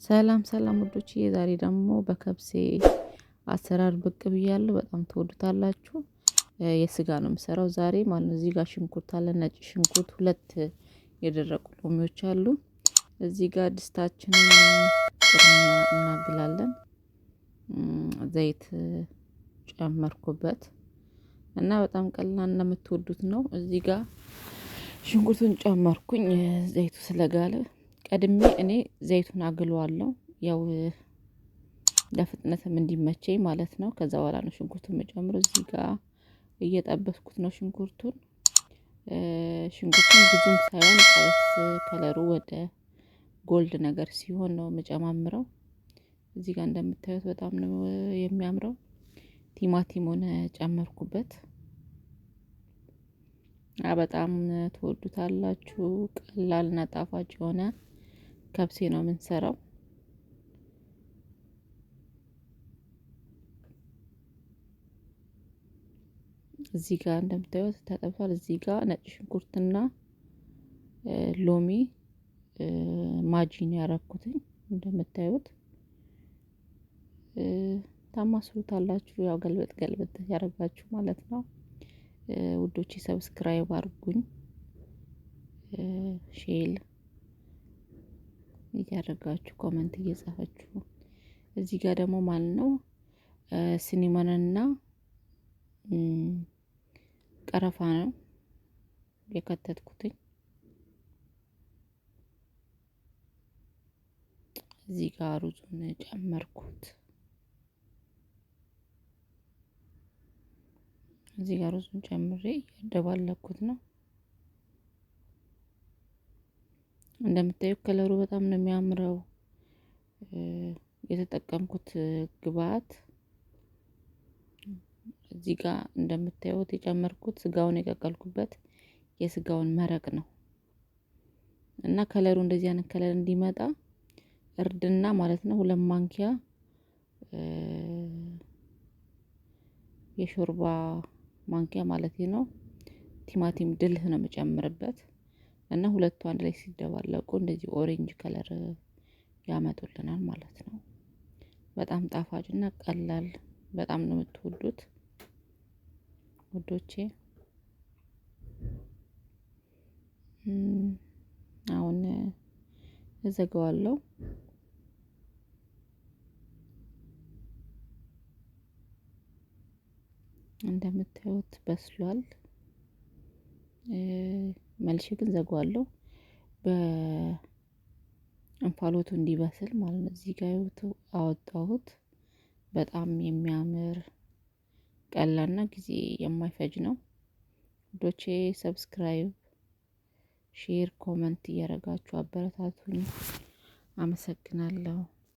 ሰላም ሰላም ውዶችዬ፣ ዛሬ ደግሞ በከብሴ አሰራር ብቅ ብያለሁ። በጣም ትወዱታላችሁ። የስጋ ነው የምሰራው ዛሬ ማለት ነው። እዚህ ጋር ሽንኩርት አለ፣ ነጭ ሽንኩርት፣ ሁለት የደረቁ ሎሚዎች አሉ። እዚህ ጋር ድስታችንን ቅድሚያ እናግላለን። ዘይት ጨመርኩበት እና በጣም ቀላል እና የምትወዱት ነው። እዚህ ጋር ሽንኩርቱን ጨመርኩኝ ዘይቱ ስለጋለ ቀድሜ እኔ ዘይቱን አግለዋለሁ። ያው ለፍጥነትም እንዲመቸኝ ማለት ነው። ከዛ በኋላ ነው ሽንኩርቱን የምጨምረው። እዚህ ጋር እየጠበስኩት ነው ሽንኩርቱን። ሽንኩርቱን ብዙም ሳይሆን ቀስ ከለሩ ወደ ጎልድ ነገር ሲሆን ነው የምጨማምረው። እዚህ ጋር እንደምታዩት በጣም ነው የሚያምረው። ቲማቲሙን ጨመርኩበት። በጣም ትወዱታላችሁ። ቀላልና ጣፋጭ የሆነ ከብሴ ነው የምንሰራው። እዚህ ጋር እንደምታዩት ተጠብሷል። እዚህ ጋር ነጭ ሽንኩርትና ሎሚ ማጂን ያረኩትኝ እንደምታዩት ታማስሉታላችሁ። ያው ገልበጥ ገልበጥ ያረጋችሁ ማለት ነው። ውዶቼ subscribe አድርጉኝ፣ share እያደረጋችሁ comment እየጻፋችሁ። እዚህ ጋር ደግሞ ማለት ነው cinnamon ና ቀረፋ ነው የከተትኩትኝ። እዚህ ጋር ሩዙን ጨመርኩት። እዚህ ጋር ሩዙን ጨምሬ እያደባለኩት ነው። እንደምታዩ ከለሩ በጣም ነው የሚያምረው። የተጠቀምኩት ግብአት እዚህ ጋር እንደምታዩት የጨመርኩት ስጋውን የቀቀልኩበት የስጋውን መረቅ ነው እና ከለሩ እንደዚህ አይነት color እንዲመጣ እርድና ማለት ነው 2 ማንኪያ የሾርባ ማንኪያ ማለት ነው ቲማቲም ድልህ ነው የምጨምርበት እና ሁለቱ አንድ ላይ ሲደባለቁ እንደዚህ orange color ያመጡልናል ማለት ነው። በጣም ጣፋጭና ቀላል፣ በጣም ነው የምትወዱት ውዶቼ። አሁን እዘጋዋለሁ። እንደምታዩት በስሏል። መልሼ ግን ዘጋዋለሁ በእንፋሎቱ እንዲበስል ማለት ነው። እዚህ ጋር አወጣሁት። በጣም የሚያምር ቀላልና ጊዜ የማይፈጅ ነው። ውዶቼ subscribe፣ share፣ comment እያደረጋችሁ አበረታቱኝ። አመሰግናለሁ።